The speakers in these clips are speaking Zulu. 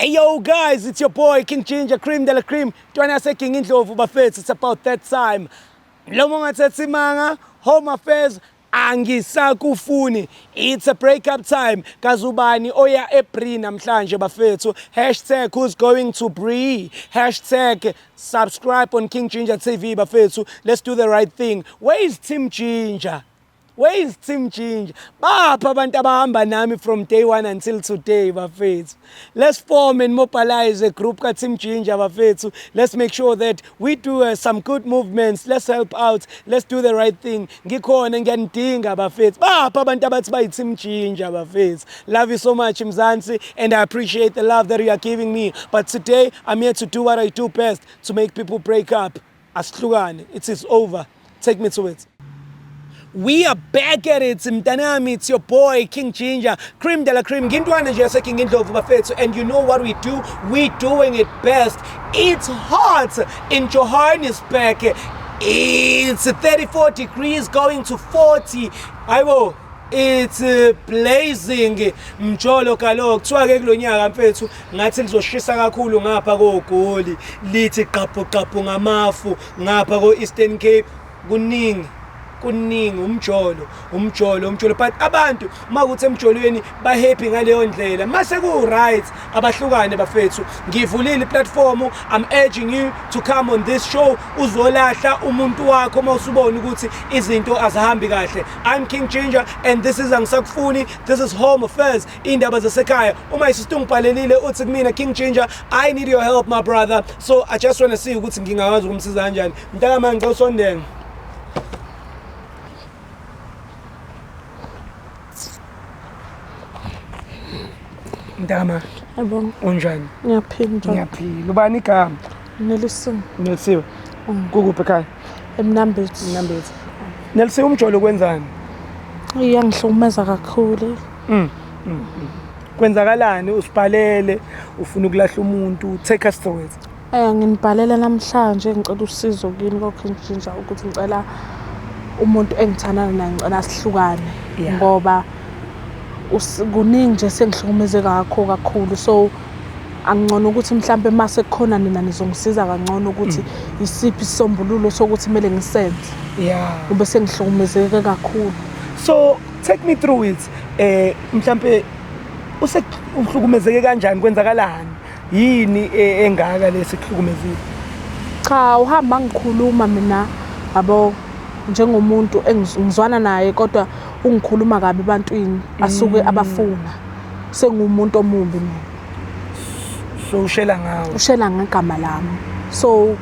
Hey yo guys, it's your boy King Ginger Cream de la Cream. Ntwana yaseKing Indlovu bafethu, it's about that time. Mlomo ongathetha imanga, Home Affairs angisakufuni. It's a breakup time. Kazubani oya eBree namhlanje bafethu. Hashtag who's going to Bree. Hashtag subscribe on King Ginger TV bafethu. Let's do the right thing. Where is Team Ginger? Where is Team Ginger? Bapha abantu abahamba nami from day one until today bafethu. Let's form and mobilize a group ka Team Ginger bafethu. Let's make sure that we do some good movements. Let's help out. Let's do the right thing. Ngikhona ngiyanidinga bafethu. Bapha abantu abathi bayi Team Ginger bafethu. Love you so much Mzansi and I appreciate the love that you are giving me. But today I'm here to do what I do best, to make people break up. Asihlukane. It is over. Take me to it. We are back at it, mntanami. It's your boy King Ginger, Cream de la Cream. Ngintwana nje yaseKing Indlovu bafethu, and you know what we do? We doing it best. It's hot in Johannesburg. It's 34 degrees going to 40. Hayibo, it's blazing. Mjolo kaloku kuthiwa ke kulonyaka mfethu ngathi lizoshisa kakhulu ngapha koGoli, lithi qaphu qaphu ngamafu ngapha ko Eastern Cape. Kuningi kuningi, umjolo umjolo umjolo, but abantu makuthi emjolweni ba happy ngaleyo ndlela, mase ku right abahlukane bafethu. Ngivulile iplatform, I'm urging you to come on this show, uzolahla umuntu wakho mawusubona ukuthi izinto azihambi kahle. I'm King Ginger and this is Angisakufuni. This is Home Affairs, indaba zasekhaya. Uma isister ungibhalelile uthi kumina, King Ginger, I need your help my brother, so I just want to see ukuthi ngingakwazi ukumsiza kanjani. Mntaka manje ngicela usondele. Mntama. Yebo. Unjani? Ngiyaphila njani? Ngiyaphila. Ubani igama? Nelisiwe. Nelisiwe. Kukuphi ekhaya? Emnambithi. Emnambithi. Nelisiwe, umjolo kwenzani? Iyangihlukumeza kakhulu. Kwenzakalani? Usibhalele, ufuna ukulahla umuntu. Take us through it. Nginibhalela namhlanje ngicela usizo kini koKing Ginger ukuthi ngicela umuntu engithandana naye ngicela sihlukane ngoba kuningi nje sengihlukumeze kakho kakhulu, so angcono ukuthi mhlambe mase kukhona nina nizongisiza kangcono ukuthi isiphi isisombululo sokuthi kumele ngisenze. Ube sengihlukumezeke kakhulu. So take me through it. Mhlambe usehlukumezeke kanjani, kwenzakalani? Yini engaka lesikuhlukumezile? Cha, uhamba ngikhuluma mina yabo njengomuntu engizwana naye, kodwa ungikhuluma kabi ebantwini asuke abafuna. Sengumuntu omumbi mina. So ushela ngawe. Ushela ngegama lami. So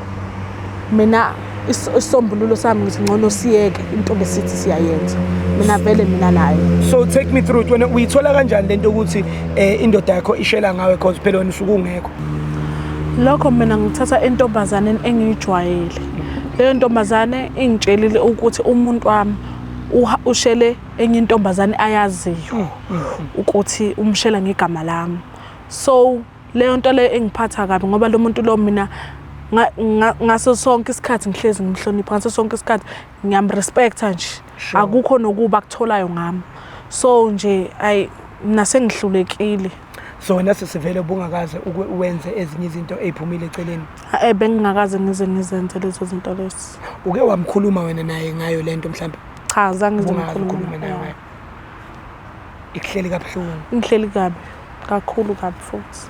mina isisombululo sami ngithi ngcono siyeke into besithi siyayenza. Mina vele mina naye. So take me through it. Wena uyithola kanjani lento ukuthi indoda yakho ishela ngawe, because phela wena usuke ungekho? Lokho mina ngithatha entombazaneni engiyijwayele. Leyo ntombazane ingitshelile ukuthi umuntu wami ushele enye intombazane ayaziyo ukuthi umshela ngegama lami. So leyo nto le engiphatha kabi ngoba lo muntu lo mina ngaso sonke isikhathi ngihlezi ngimhlonipha, ngaso sonke isikhathi ngiyamrespecta nje. Akukho nokuba akutholayo ngami. So nje ayi mina sengihlulekile. So wena sesivele ubungakaze uwenze ezinye izinto eziphumile eceleni? Bengingakaze ngize ngizenze lezo zinto lezo. Uke wamkhuluma wena naye ngayo lento mhlambe? Cha, azange ngize Ubungakaze ngikhulume ukhulume naye naye. ngayo. Ikuhleli kabuhlungu. Ngihleli kabi kakhulu kabi futhi.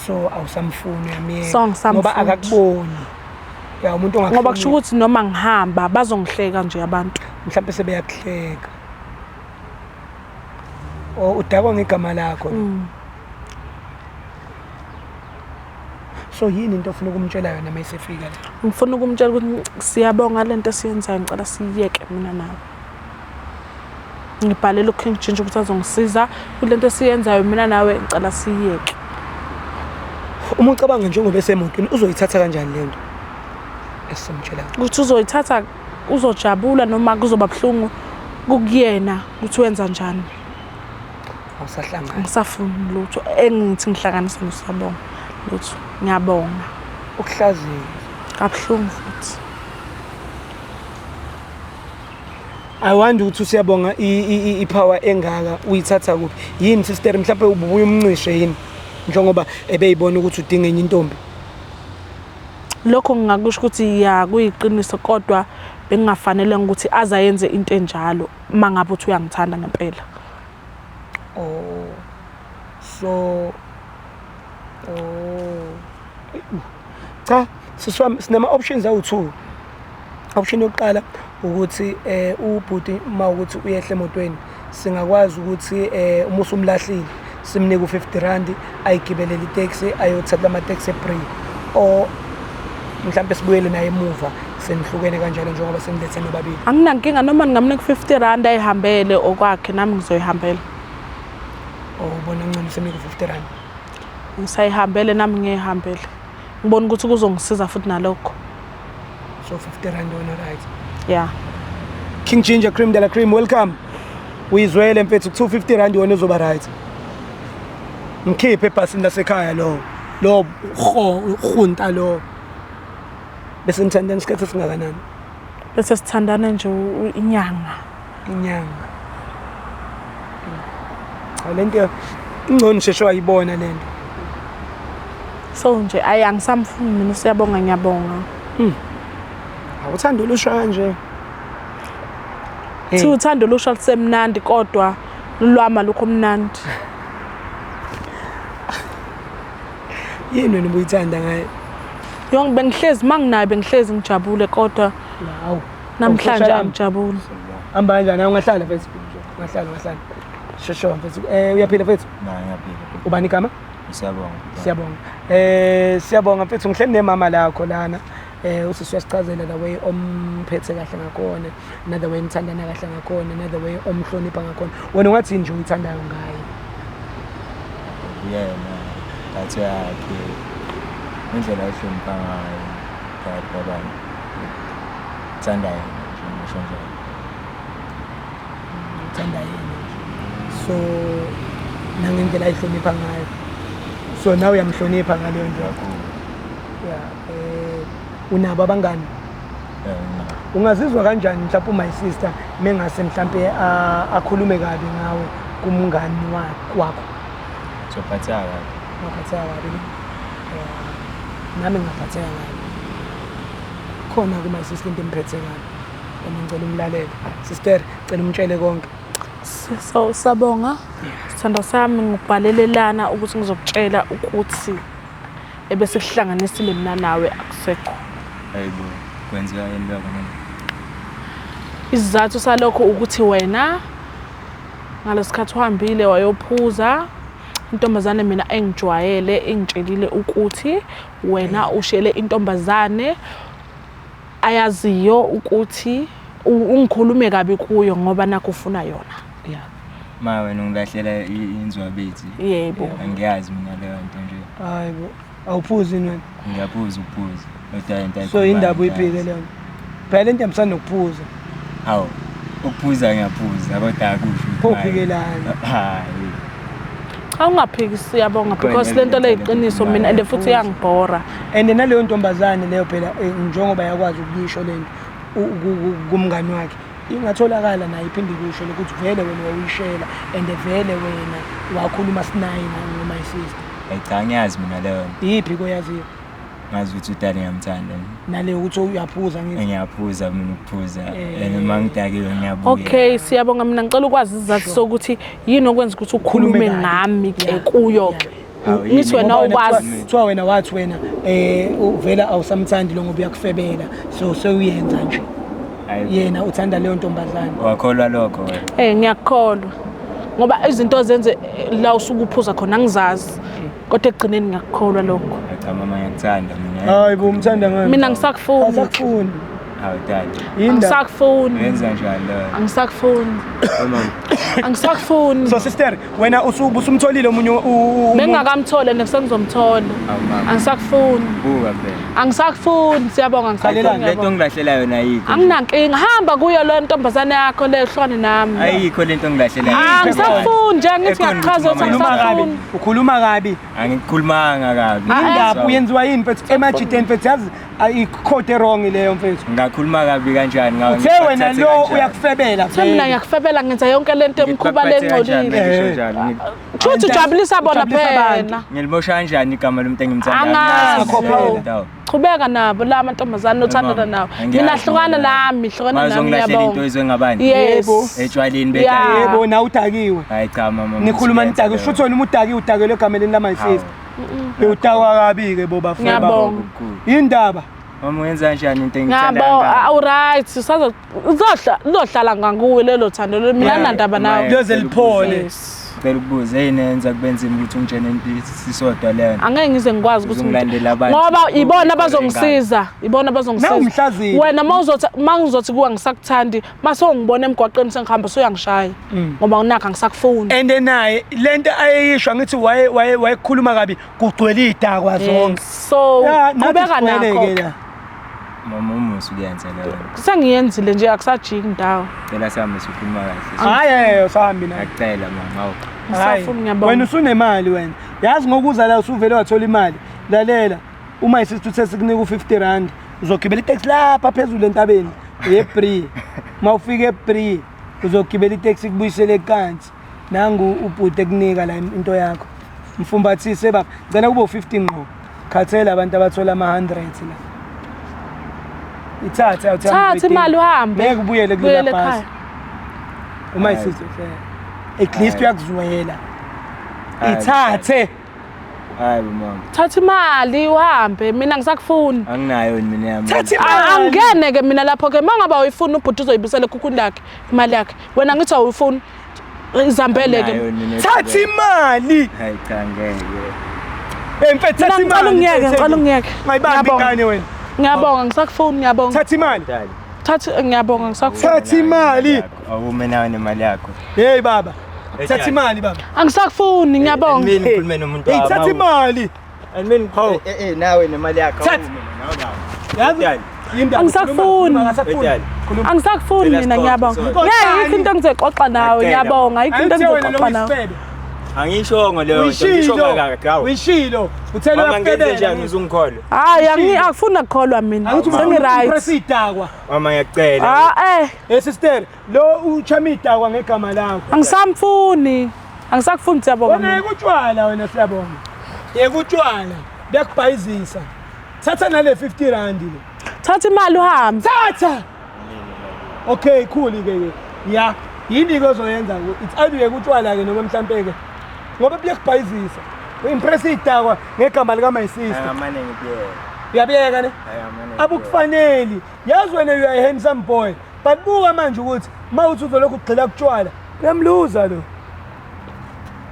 So awusamfuni, uyamyeka. So angisamfuni. Ngoba akakuboni. Ya umuntu ongakuhloniphi. Ngoba kusho ukuthi noma ngihamba bazongihleka nje abantu. Mhlambe sebeyakuhleka. O udakwa ngegama lakho. So yini into ofuna ukumtshela yona mayisefika la? Ngifuna ukumtshela ukuthi siyabonga lento esiyenzayo, ngicela siyeke mina nawe. Ngibhalele uKing Ginger ukuthi azongisiza kulento esiyenzayo mina nawe, ngicela siyeke. Uma ucabanga njengoba esemotweni uzoyithatha kanjani lento esimtshela? Ukuthi uzoyithatha, uzojabula noma kuzoba buhlungu kukuyena ukuthi wenza njani. Awusahlangani. Ngisafuni lutho engithi ngihlanganise noSiyabonga. Lutho, ngiyabonga. Ukuhlaziya. Kabuhlungu futhi. I wonder ukuthi uSiyabonga ipower engaka uyithatha kuphi? Yini sister, mhlawumbe ubuye umncishe yini Njengoba ebeyibona ukuthi udinga enye intombi. Lokho ngingakusho ukuthi ya, kuyiqiniso, kodwa bengingafanele ukuthi aze ayenze into enjalo uma ngabe uthi uyangithanda ngempela. Oh. So oh. Cha, sisi wami, sinama options awu2. Option yokuqala ukuthi ubhuti uma ukuthi uyehla emotweni, singakwazi ukuthi uma usumlahlile simnike u50 rand ayigibelele itaxi ayothatha ama taxi free, or mhlambe sibuyele naye emuva senihlukene kanjalo njengoba senilethe nobabili. Anginankinga noma ningamnika 50 rand ayihambele okwakhe, nami ngizoyihambela. Oh, ubona ngcono simnike u50 rand? Ngisayihambele nami, ngiyihambele, ngibona ukuthi kuzongisiza futhi nalokho. So 50 rand wona, right? Yeah. King Ginger, Cream de la Cream, welcome. Uyizwele mfethu, 250 rand wona uzoba right. Ngikhiphe ebhasini lasekhaya lo hunta lo. Bese nithandana isikhathi esingakanani? Bese sithandana nje inyanga. Inyanga. Cha, lento ingcono sheshe wayibona lento. So nje ayi, angisamfuni mina, siyabonga, ngiyabonga. Awuthanda olusha kanje. Thi uthando olusha lusemnandi, kodwa lwama lukho mnandi. Yini wena ubuyithanda ngaye? Yonke bengihlezi manginayo, bengihlezi ngijabule, kodwa Hawu. namhlanje Awusheshe. angijabuli. Hamba kanjani? Ungahlala mfethu. Ungahlala, ungahlala. Sheshe mfethu. Uyaphila mfethu? Na, ngiyaphila. Ubani igama? Siyabonga. Siyabonga. Siyabonga mfethu, ngihleli nemama lakho lana. Usisi uyasichazela the way omphethe kahle ngakhona, another way nithandana kahle ngakhona, another way omhlonipha ngakhona. Wena ungathi nje uyithandayo ngaye? Kuyena, thatho yakhe, indlela ahlonipha ngayo phakathi kwabantu. Thanda yena nje, ngisho njalo. Uthanda yena nje. So nangendlela ayihlonipha ngayo. So nawe uyamhlonipha ngaleyo ndlela. Kakhulu. Yeah, unabo abangani? Nginabo. Ungazizwa kanjani mhlawumbe my sister mengase mhlawumbe akhulume kabi ngawe kumngani wakho? Ngizophatheka kabi. Ungaphatheka kabi ne? Yeah. Nami ngingaphatheka kabi. Khona ku my sister into emphethe kabi. And ngicela umlalele. Sister, cela umtshele konke. So sabonga. Sithando sami, ngikubhalelelana ukuthi ngizokutshela ukuthi ebese kuhlanganisile mina nawe akusekho. Hayibo, kwenzeka yini lokho mama? Isizathu salokho ukuthi wena ngalesikhathi uhambile wayophuza, intombazane mina engijwayele ingitshelile ukuthi wena ushele intombazane ayaziyo ukuthi ungikhulume kabi kuyo ngoba nakho ufuna yona. Ma, wena ungilahlela inzwabethi. Yebo. Angiyazi mina leyo nto nje. Hayibo, awuphuzi yini wena? Ngiyaphuza ukuphuza. Kodwa into So indaba uyiphike leyo. Phela lento ihambisana nokuphuza. Hawu, ukuphuza ngiyaphuza kodwa akusho ukuthi Pho uphikelani? Hayi. Cha, ungaphiki, siyabonga, Khona because lento le iqiniso mina and futhi iyangibhora. And naleyo ntombazane leyo phela, njengoba yakwazi ukuyisho lento kumngani wakhe, ingatholakala naye iphinde ikusho ukuthi vele wena wawuyishela and vele wena wakhuluma sinaye ngo-my sister. Hayi cha, angiyazi mina leyo nto. Iyiphi koyaziyo? Ngazi ukuthi udali ngiyamthanda mina. Nale ukuthi uyaphuza ngithi. Ngiyaphuza mina ukuphuza. And uma ngidakiwe ngiyabuya. Okay, siyabonga, mina ngicela ukwazi isizathu sokuthi yini okwenza ukuthi ukhulume Ukhulume kabi. ngami ke kuyo ke. Hawu, yini? Ngithi wena Ngoba wena ukwazi. kuthiwa wena wathi wena uvela awusamthandi lo ngoba uyakufebela, so sewuyenza nje. Hayi. Yena uthanda leyo ntombazane. Wakholwa lokho wena? Ngiyakukholwa. Ngoba izinto ozenze la usuke uphuza khona angizazi. Kodwa ekugcineni ngiyakukholwa lokho. Hayi cha mama, ngiyakuthanda mina. Hayi bo, umthanda ngani? Mina ngisakufuni. Asakufuni. Hawu dali. Yini ndaba? Angisakufuni. Wenza njani leyo? Angisakufuni. Mama, Angisakufuni. So sister, wena usumtholile omunye umuntu? Bengingakamtholi and sengizomthola. Hawu mama. Angisakufuni. Buka phela. Angisakufuni, siyabonga, Khalelani. angisakufuni. Lento Ngiyabonga. ongilahlela yona ayikho. Anginankinga. Hamba kuyo le ntombazane yakho le, hlukane nami. Ayikho lento ongilahlela yona. Angisakufuni nje, angithi Ekhona ngiyakuchaza ukuthi ukuthi Ukhuluma kabi. angisakufuni. Ukhuluma kabi. Angikhulumanga kabi. Indaba uyenziwa yini mfethu emajiteni mfethu, yazi ikhode wrong leyo mfethu. Ngakhuluma kabi kanjani ngawe? Uthe wena lo uyakufebela Uthe mina vele. ngiyakufebela, ngenza yonke lento emkhuba lengcolile. Ngisho njalo. Kusho Shuthi ujabulisa bona Ujabulisa abantu. phela. Ngilimosha kanjani igama lomuntu engimthandayo? Angazi. Angazi Phela. ndawo. Qhubeka nabo la mantombazane othandana nawo. Mina hlukana nami, hlukana nami Bazongilahlela into ngiyabonga. izwe ngabani? Yes. Yebo. Etshwaleni Yeah. beta. Yebo, nawe udakiwe. Hayi cha mama. Nikhuluma nidakiwe. Shuthi wena uma udakiwe udakelwe egameleni la my sister. Bewudakwa kabi-ke bo bafo. Ngiyabonga. Yindaba. Mama uyenza kanjani into engithanda Ngiyabonga. kangaka? Awu right, usazo uzohla uzohlala ngakuwe lelo thando lo mina Yeah. nandaba nawe. Liyoze liphole. Yes. Ngicela ukubuza yini enza kube nzima ukuthi ungitshene into sisodwa lena? Angeke ngize ngikwazi ukuthi Uzongilandela abantu. ngoba ibona abazongisiza, ibona abazongisiza. Nawumhlaziyi. Wena mawuzothi mangizothi kuwe ngisakuthandi, mase ungibona emgwaqeni sengihamba usuyangishaya. Ngoba nakho angisakufuni. And naye lento ayeyisho angithi waye waye wayekhuluma kabi kugcwele idakwa zonke. So Ya, nathi qhubeka sigcwele-ke nakho. la. Mama umusa ukuyenza leyo. nto. Sengiyenzile nje akusajiki ndawo. Cela sihambe sikhuluma kahle. Hayi hayi usahambi naye. Ngiyacela mama. Awu. Hayi. Ngisafuna ngiyabonga. Wena usunemali wena. Yazi ngokuza la usuvele wathola imali. Lalela uma isister uthe sikunika u50 rand uzogibela itaxi lapha phezulu entabeni yeBree. Mawufika eBree uzogibela itaxi kubuyisele kanti. Nangu ubhuti ekunika la into yakho. Mfumbathise baba. Ngicela kube u50 ngqo. Khathela abantu abathola ama 100 la. Ithathe awuthanda. Thatha imali uhambe. Ngeke ubuyele kulela Buyele bhasi. ekhaya. Uma Hayi. isister at least uyakuzwela. Hayi, Ithathe. Hayi bo mama. Thatha imali uhambe mina ngisakufuni. Anginayo mina yami. Thatha imali. Angene ke mina lapho ke mangaba awuyifuni ubhuti uzoyibisela ekhukhwini lakhe imali yakhe. Wena ngithi awuyifuni izambele ke. Anginayo mina. Thatha imali. Hayi cha ngeke. Hey mfethu Mina thatha ngicela imali. ungiyeke, ngicela ungiyeke. Ungayibambi Ngiyabonga. ingane wena. Ngiyabonga ngisakufuni ngiyabonga. Thatha imali. Dali. Thatha ngiyabonga ngisakufuni. Thatha imali. Awume nawe nemali yakho. Hey baba. Thatha Etshani. imali baba. Angisakufuni ngiyabonga. Mina ngikhulume nomuntu Hey thatha imali. Andimini Hawu. eh eh nawe nemali yakho. Thatha. Awume nawe nawe. Yazi Etshani. indaba. Angisakufuni. Angisakufuni. Etshani. Khuluma. Angisakufuni Cela mina sixoxe, ngiyabonga. sixoxe. Ngeke ayikho into engizoxoxa nawe Ngiyacela. ngiyabonga ayikho into Angithi wena lo engizoxoxa nawe. uyisifebe. Angishongo leyo nto. Ngisho Uyishilo. ngakaka. Uyishilo. Uthele Mama ngenze uyafebela. njani uzungikholwa? Hayi angifuni ukukholwa mina. Angithi Sengi right. impress idakwa. Mama ngiyacela. Ah eh Hey sister, lo uchama idakwa ngegama lakho. angisamfuni. Angisakufuni siyabonga. Wena mina. yeka utshwala wena siyabonga. Yeka utshwala. Buyakubhayizisa. Thatha nale 50 rand le. Thatha imali uhambe. Thatha. Okay, cool ke ke. Ya, yini ke ozoyenza ke? It's either uyeka utshwala ke noma mhlambe ke. Ngoba buyakubhayizisa. Uimpress idakwa ngegama lika my sister. Angamane ngibiyeke. Uyabiyeka ne? Angamane. Abukufaneli. Yazi wena you are a handsome boy. But buka manje ukuthi mawuthi uzolokhu ugxila kutshwala, uyamluza lo.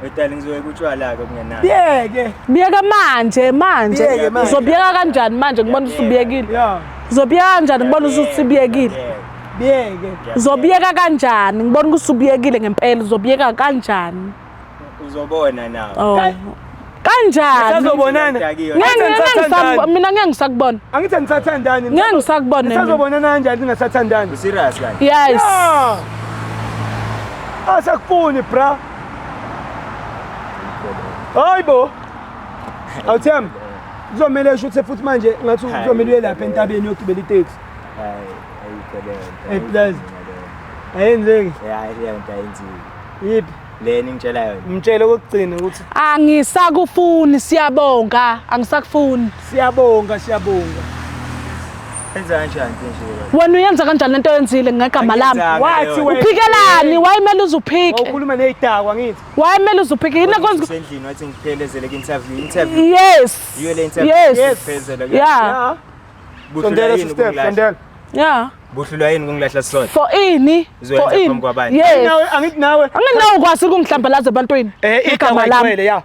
Etali ngizoyeka utshwala ke kungenani. Biyeke. Biyeka manje manje. Biyeke manje. Uzobiyeka kanjani manje ngibona usubiyekile? Ya, Uzobiyeka kanjani ngibona usubiyekile? biyeke. Uzobiyeka kanjani ngibona usubiyekile ngempela uzobiyeka kanjani? Uzobona nawe. Oh. Kanjani? Sazobonana. Ngeke ngeke ngisakubona mina ngeke ngisakubona. Angithi anisathandani. Ngeke ngisakubona mina. Nisazobonana kanjani ningasathandani? Userious kanti? Yes. Ah. Asakufuni bra. Hayibo. Awuthembi. Kuzomele eshuthe futhi manje ngathi kuzomele uye lapha entabeni yogibela iteksi. Hayi, ayikho leyo nto. Eh, please. Ayenzeki. Hayi leyo nto ayenziwi. Yiphi? Le ningitshela yona. Mtshele okugcina ukuthi Angisakufuni siyabonga. Angisakufuni. siyabonga siyabonga. Enza kanjani nje? Wena uyenza kanjani lento oyenzile ngegama lami? Angiyenzanga Wathi leyo nto. wena- Uphikelani? Wayemele uzuphike. Wawukhuluma nezidakwa ngithi. Wayemele uzuphike. Yini ekwenza Usendlini wathi ngiphelezele ku-interview. Interview. Yes. Yiyo le interview. Yes. Ngiphelezele kuyo. Yeah. Ya. Buhlulwa Sondela yini sister, ukungilahla? sondela. Yeah. Buhlulwa yini ukungilahla sisodwa? For ini? Uzoyenza For ini? phambi kwabantu. Yes. Nawe angithi nawe. Anginawo ukwazi ukungihlambalaza ebantwini. Eh Igama igama lami. igcwele ya.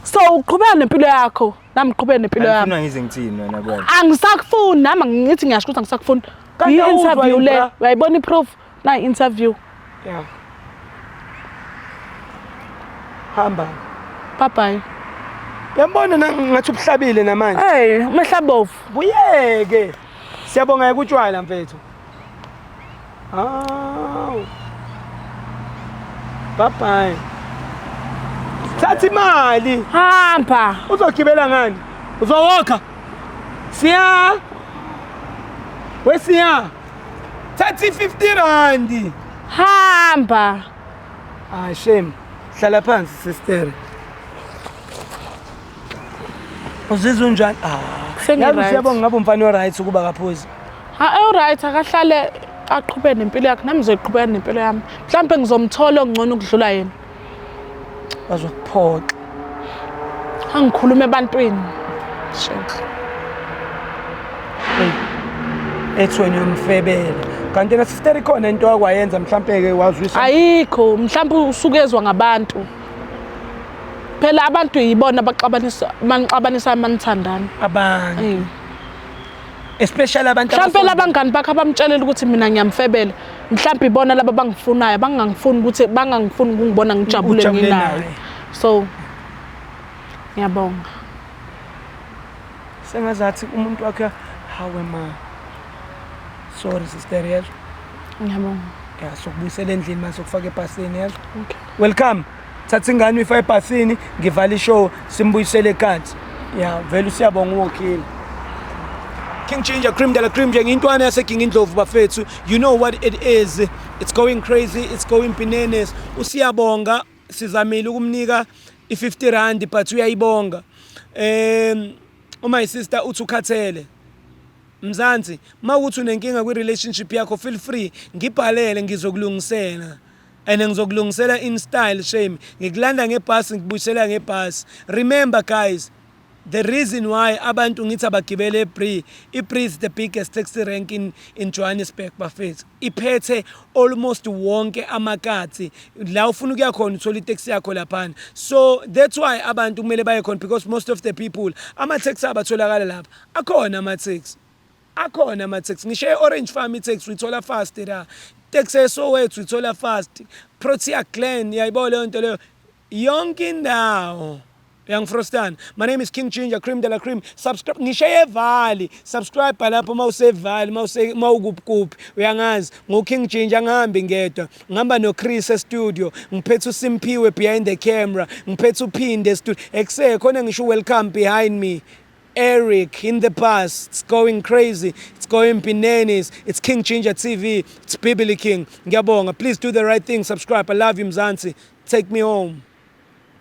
So uqhubeka nempilo yakho. Nami ngiqhubeke nempilo yami. Angifuna ngize ngithini wena kuwena. Angisakufuni nami ngithi ngiyasho ukuthi angisakufuni. Kanti awuzwa I-interview yini, le. bra? Uyayibona i-proof? Na i-interview. Ya. Hamba. Bye bye. Yambona ngathi ubuhlabile namanje. Hey, umehlabovu. Buyeke. Siyabonga ukutshwala mfethu. Aw. Bye bye. Thatha imali. Hamba. Uzogibela ngani? Uzowokha. Siya. Wesiya. Thatha i50 rand. Hamba. Ah shame. Hlala phansi sister. Uzizwa unjani? Ah. Sengi-right. Yazi siyabonga ngabe umfana o-right ukuba kaphuzi. Ha alright akahlale aqhube nempilo yakhe nami ngizoyiqhubeka nempilo yami. Mhlawumbe ngizomthola ongcono ukudlula yena. Bazokuphoxa. Angikhulume ebantwini. Shame. Ethi wena uyomfebela. Kanti na sister ikhona into akwayenza mhlampe ke wazwisa. Ayikho mhlawumbe usukezwa ngabantu. Phela abantu yibona abaxabanisa manixabanisa manithandana. Abantu. Eh. Especially abantu Mhlawumbe abasonda- labangani bakhe abamtshelela ukuthi mina ngiyamfebela. Mhlawumbe ibona laba abangifunayo bangangifuni ukuthi bangangifuni ukungibona ngijabule Ujabule nginaye. naye. So ngiyabonga. Sengazathi umuntu wakhe hawe ma. Sorry sister yezwa. Ngiyabonga. Ya sokubuyisela endlini mase ukufaka ebhasini yezwa. Okay. Welcome. Thatha ingane uyifake ebhasini ngivala ishow simbuyisele ekhaya. Ya vele usiyabonga uwokhile. King Ginger Cream de la Cream nje ngintwana yaseGing Indlovu bafethu. You know what it is. It's going crazy, it's going bananas. Usiyabonga sizamile ukumnika i50 rand but uyayibonga. My sister uthi ukhathele. Mzansi, mawukuthi unenkinga kwi relationship yakho feel free ngibhalele ngizokulungisela. And ngizokulungisela in style shame. Ngikulanda ngebhasi ngikubuyisela ngebhasi. Remember guys, the reason why abantu ngithi abagibele eBree, iBree is the biggest taxi rank in Johannesburg bafethu. Iphethe almost wonke amakati. La ufuna ukuya khona uthola itaxi yakho laphana. So that's why abantu kumele baye khona because most of the people ama-taxi abatholakala lapha. Akhona ama-taxi. Akhona ama-taxi. Ngisho e-Orange Farm i-taxi uyithola fast la. Taxi eSoweto uyithola fast. Protea Glen uyayibona leyo nto leyo. Yonke indawo. Uyangifrostana. My name is King Ginger Cream de la Cream. Subscribe ngisho eVali. Subscribe lapho mawusevali mawuse mawukuphi kuphi. Uyangazi ngo King Ginger ngihambi ngedwa. Ngihamba no Chris e studio. Ngiphethe uSimphiwe behind the camera. Ngiphethe uPhinde studio. Ekuse khona ngisho welcome behind me. Eric in the bus. It's going crazy. It's going bananas. It's King Ginger TV. It's Bibili King. Ngiyabonga. Please do the right thing. Subscribe. I love you Mzansi. Take me home.